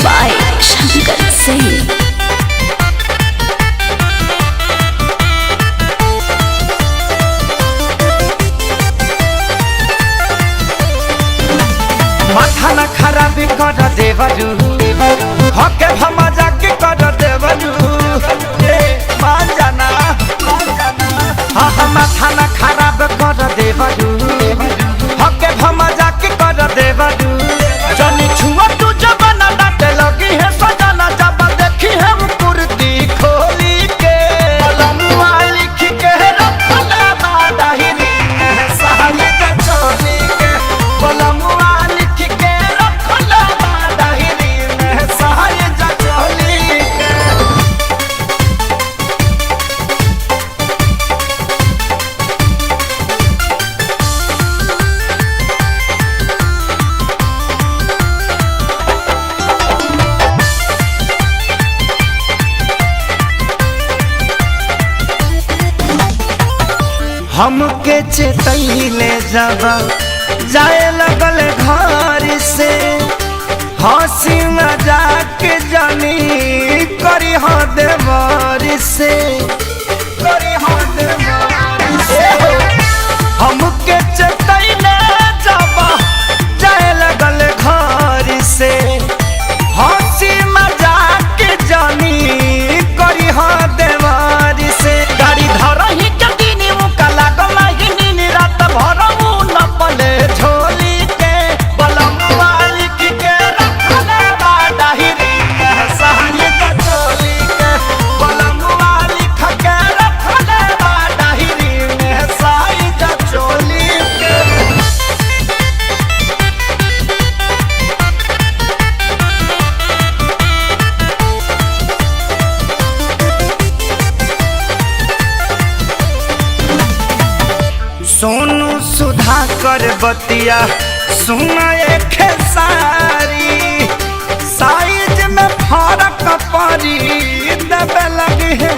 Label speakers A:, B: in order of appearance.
A: by Shankar Singh.
B: माथा न खराब कर देवरू, हके हम जाके कर देवरू। ए मान जाना, हाँ हाँ, माथा न खराब कर देवरू, हके हम जाके कर देवरू। जनी छुआ तू जबना डांटे लगी है सजना, जब देखी है वो कुर्ती खोली के। कलमवा लिख के रखले बा डायरी में साली के चोली के। कलमवा लिख के रखले बा डायरी में साली के चोली के। हमके चेतैले जब जाए लगल घर से, हंसी मजाक जानी करी हो देवर से, करी हो देवर से। हमके चेतैले जब जाए लगल घर से, हंसी मजाक जानी करी हो देवर से। गाड़ी धरही के दिन मुका लागल ही नीन, रात भर न पले झोली के। बलमुआ लिख के रखले बा डायरी में साली के चोली के। बलमुआ लिख के रखले बा डायरी में साली के चोली के। सोनू सुधाकर बतिया सुना एक सारी, साइज में फर्क पड़ी देवे लगी है